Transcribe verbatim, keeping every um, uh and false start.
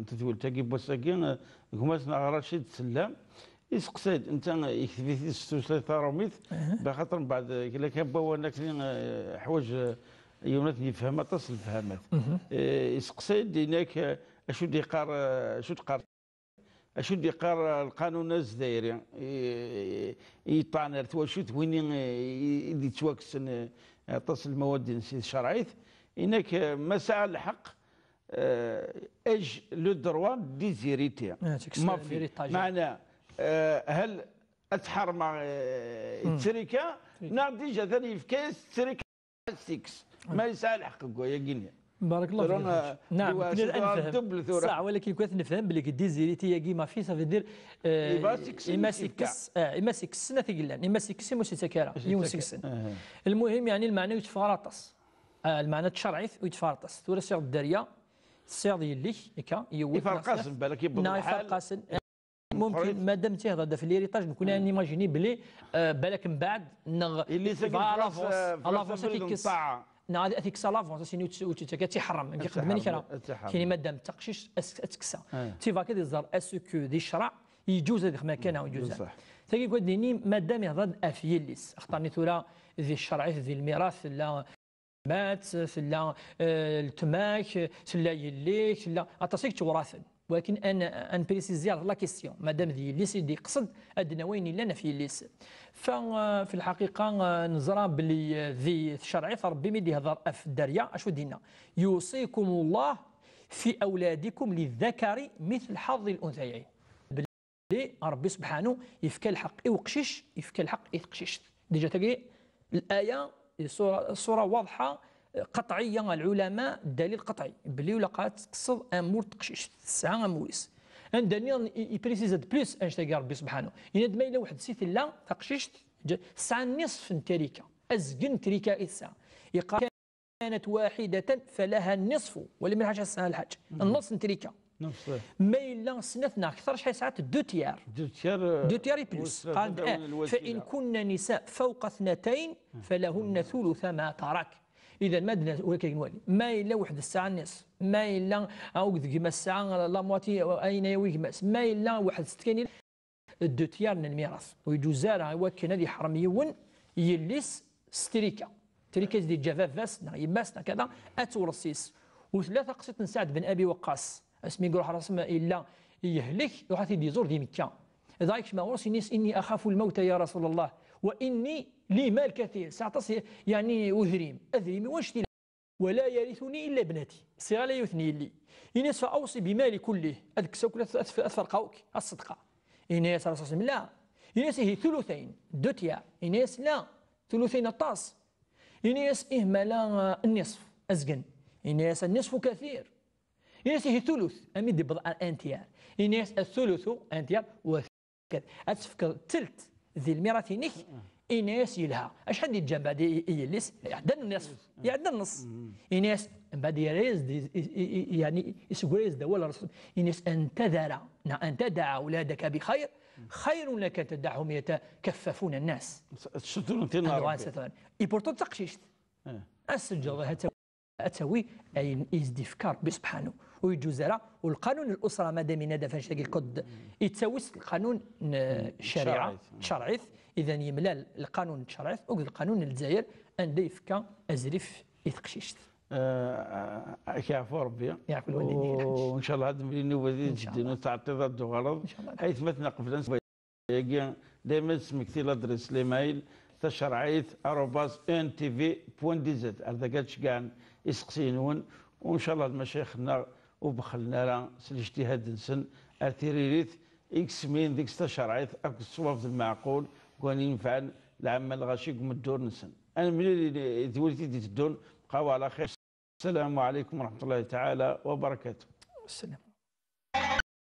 tedwilt-agi n wass-agi, eh, gma-tneɣ Racid Sellam, iseqsay-d, netta yekteb-it-id s tutlayt taṛumit, aha, baxaṭer mbeɛd, eh, kra kan n wawalen akni, eh, ḥwaǧ, eh, yiwen ad t-yefhem aṭas n lefhamat. Mhm. Eh, iseqsay-d, yenna-k, eh, acu d-yeqqar, eh, acu d-yeqqar, acu d-yeqqar, eh, lqanun azdayri, eh, yeṭṭan ar twacult, win i, i, i d-yettwakksen, eh, aṭas n lmawad-ines i tcerɛit, yenna-k, eh, ma sɛa lḥeqq, eh, ej le droit de déshériter. Ah, c'est que c'est l'héritage. Meɛna, eh, hal ad tḥermeɣ, eh, ttrika, neɣ déjà atan yefka-yas ttrika ad t-ikkes. Ma yesɛa lḥeqq deg wayagi-nni. Barakallahu fik. Naam, nekkni ad nefhem. Double tura. Sax, walakin kan ad nefhem belli déshériter-agi, ma fi, ça veut dire, eh, ima s-ikkes, eh, ima s-ikkes snat i yellan, ima s-ikkes, ima s-ittak ara, yiwen seg-sen. Lmuhim, yeɛni, lmeɛna ur yetteffeɣ ara aṭas. Ah, lmeɛna tcerɛit ur yetteffeɣ ara aṭas. Tura tesɛiḍ dderya, tesɛiḍ yelli-k, akka, yiwet neɣ snat. Iferq-asen, balak yewweḍ lḥal. Neɣ iferq-asen. Mumkin, madam tihḍa-d ɣef l'héritage, nekkni ad nimajini belli, eh, balak mbeɛd, neɣ yelli-s-agi à l'avance, à l'avance ad t-ikkes. Neɣ ad t-ikkes à l'avance, ad s-yini ur tt-, ur tt-ittak, ad tt-iḥerrem, ad tt-iḥerrem. Kini madam d taqcict, ad s-, ad tt-kkseɣ. Tifak ad iẓer, est-ce que di ccreɛ, yeǧuz ad ixdem akka neɣ yeǧuz? Saḥ. Tagi, ad d-nini, madam ihḍa-d ɣef yelli-s. Axaṭer-nni tura, di ccerɛit, di lmirat, tella mat, tella, eh, letma-k, tella yelli-k, tella aṭas i yettewraten. Walakin ad n-, ad nprisizi la question. Madam d yelli-s i d-yeqsed, ad d-nawi ayen yellan ɣef yelli-s. Fa, eh, fi lḥaqiqa, eh, neẓra belli, eh, di tcerɛit Ṛebbi mi d-ihḍer ɣef dderya, acu d-yenna? يوصيكم الله في أولادكم للذكر مثل حظ الأنثيين. Belli Ṛebbi subḥanu yefka lḥeqq i uqcic, yefka lḥeqq i teqcict. Déjà tagi, l'aya, ṣṣura, ṣṣura waḍḥa, qeṭɛiyya, lɛulama, dalil qeṭɛi, belli ur ilaq ad tekkseḍ amur n teqcict, tesɛa amur-is. Anda nniḍen i, i précise-d plus annect-agi Ṛebbi subḥanu. Yenna-d ma yella weḥd-s i tella teqcict, ǧ-, tesɛa nniṣf n ttrika, azgen n ttrika i tesɛa. Yeqqar كانت واحدة فلها النصف، wala ma lḥaǧ ass-a lḥaǧ. Nneṣ n trika. Ma yella snat neɣ kter, acḥal sɛant? Deux tiers. Deux tiers, euh, deux tiers et plus. Qal-d, فإن كن نساء فوق اثنتين فلهن ثلث ما ترك. Idan, ma d-, ur akka nwali. Ma yella weḥd tesɛa nniṣf, ma yella, ah, ugd gma tesɛa la moitié, ayen yawi gma-s, ma yella weḥd-s kan, deux tiers n lmirat. Ur yeǧuz ara i wakken ad yeḥrem yiwen yelli-s s trika. Trika i s-d-yeǧǧa baba-s neɣ yemma-s neɣ kada, ad tewreṣ yes-s. U tella taqsiṭ n Saɛd ben Abi Waqqas, asmi iruḥ ɣer-s, yella yehlek, iruḥ ad t-id-iẓur di Mekka. Dɣa yekcem ɣur-s, ini-as: إني أخاف الموت يا رسول الله، وإني لي مال كثير، sɛiɣ aṭas, yeɛni, udrim, adrim-iw annect-ila. ولا يرثني إلا ابنتي. Sɛiɣ ala yiwet n yelli. Ini-as: فأوص بمالي كله. Ad kkseɣ akk, ad, ad, ad ferqeɣ akk, ad ṣeddqeɣ. Ini-as Rasul صلى الله عليه وسلم: لا. Ini-as: إيه، ثلثين، deux tiers. Ini-as: لا، ثلثين aṭas. Ini-as: إيه، مالا النصف، azgen. Ini-as: النصف كثير. Ini-as: إيه، ثلث. Ami d-yewweḍ ar un tiers. Ini-as: الثلث، un tiers, و Ad tefkeḍ telt di lmirat-inek, ini-as: yelha. Acḥal d-yeǧǧa mbeɛd i, i yelli-s? Iɛedda nneṣf. Iɛedda nneṣ. Ini-as, mbeɛd yerra-yas-d, i, i, i, yeɛni, iseggra-yas-d awal Ṛṛesul. Ini-as: أن تذر، neɣ أن تدع أولادك بخير خير لك أن تدعهم يتكففون الناس. Et pourtant d taqcict. Ad s-teǧǧeḍ, ad tawi ayen i s-d-ifka Ṛebbi subḥanu. Ur yeǧuz ara, u lqanun n l'usra, madam yenna-d ɣef annect-agi, lkod, yettawi s lqanun n ccariɛa, tcerɛit, idan yemlal lqanun n tcerɛit akked lqanun n Lezzayer, anda yefka azrif i teqcict. Eh, ad k-yeɛfu Ṛebbi. Yeɛfu lwalideyn, lḥaǧ. U ncallah ad d-nemlil nnuba di d-iteddun, ur teɛṭiḍ ad d-tuɣaleḍ. Aytmaten, qbel ad yagi, dayma ad d-tesmekti l'adresse, l'email, tacerɛit arobase E N T V point D Z. Ar dagi ad ceggɛen iseqsiyen-nwen, u ncallah lmacayix-nneɣ ur bexxlen ara s lijtihad-nsen ar tiririt i yesmin deg-s tacerɛit akked ṣṣwab d lmeɛqul, deg wayen yenfɛen lɛamma lɣaci deg umeddur-nsen. Ad nemlil i tedwilt i d-iteddun, bqaw ɛla xir. السلام عليكم ورحمة الله تعالى وبركاته. السلام.